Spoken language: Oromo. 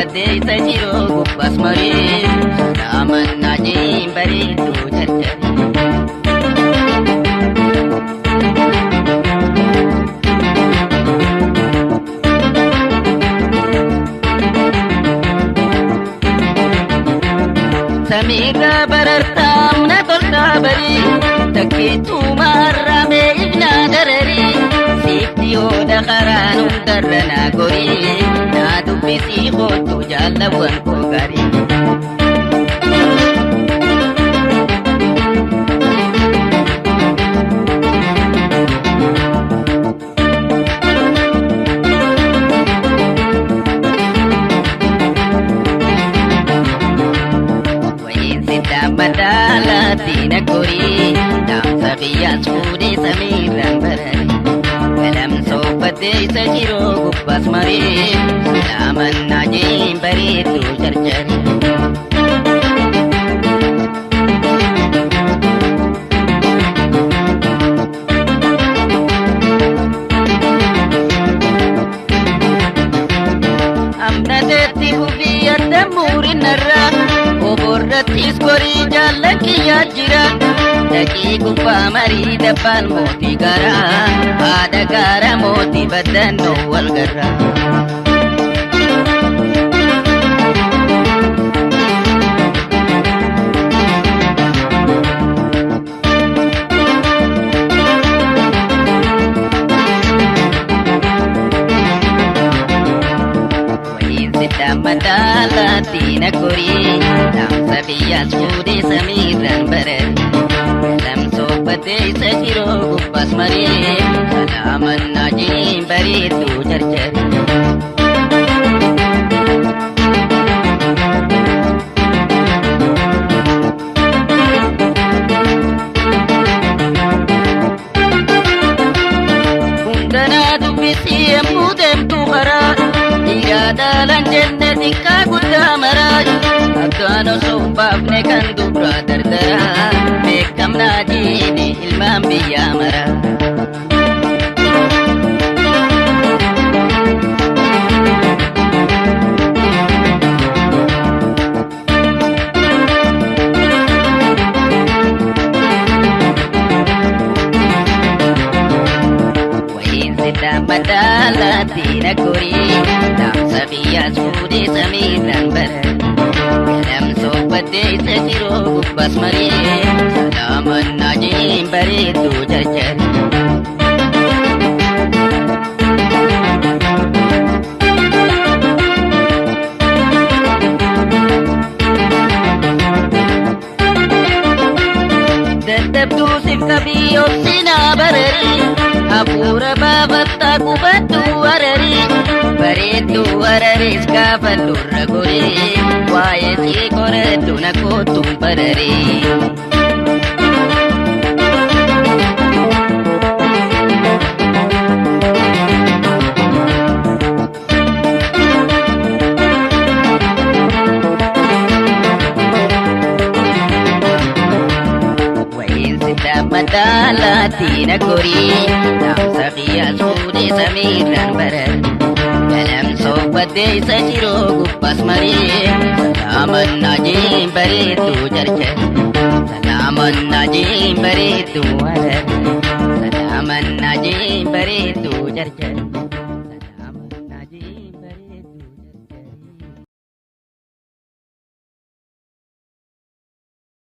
Baddeessa jiruu gubbaas marii salaaman najiin bareedduu jarjari. Samiirra barartaam na toltaa barii takkiituu maarramee ibnaa dararii siifti hooda karaan hundarra naa gorii naa dubbisii kootu jaalawwan koo gaarii. Madaalaatti na gorii dhaamsa biyyaas fuudhee samiirraan barari galamsoo baddeessa jiruu gubbaas marii salaaman najiin bareedduu jarjari. Amnateetti fufii adda muurinarraa oborrattis gorii jaalakiyyaa jira dhaqii gubbaa marii dabbaan mootii garaa haadha gaara mootii baddannoo wal garraa. Madaalaatti na gorii dhaamsa biyyaas fuudhee samiirraan barari galamsoo baddeessa jiruu gubbaas marii salaaman najiin bareedduu jarjari. Hundanaa dubbisii yemmuu deemtu karaa dhiiraadhaalaan jenne xiqqaa guddaa maraa akkaan osoo hin baafne kan dubraa dardaraa beekamnaa jiini ilmaan biyyaa maraa. Madaalaatti na gorii dhaamsa biyyaas fuudhee samiirraan barari galamsoo baddeessa jiruu gubbaas marii salaaman najiin bareedduu jarjari. Dadhabduu siif qabii obsinaa bararii hafuura baafattaa qubadhu hararii bareedduu hararees gaafa lurra gorii waa'ee sii qoradhu na kootuun bararii. Madaalaatti na gorii dhaamsa biyyaas fuudhee samiirraan barari galamsoo baddeessa jiruu gubbaas marii salaaman najiin bareedduu jarjari salaaman najiin bareedduu harari salaaman najiin bareedduu jarjari.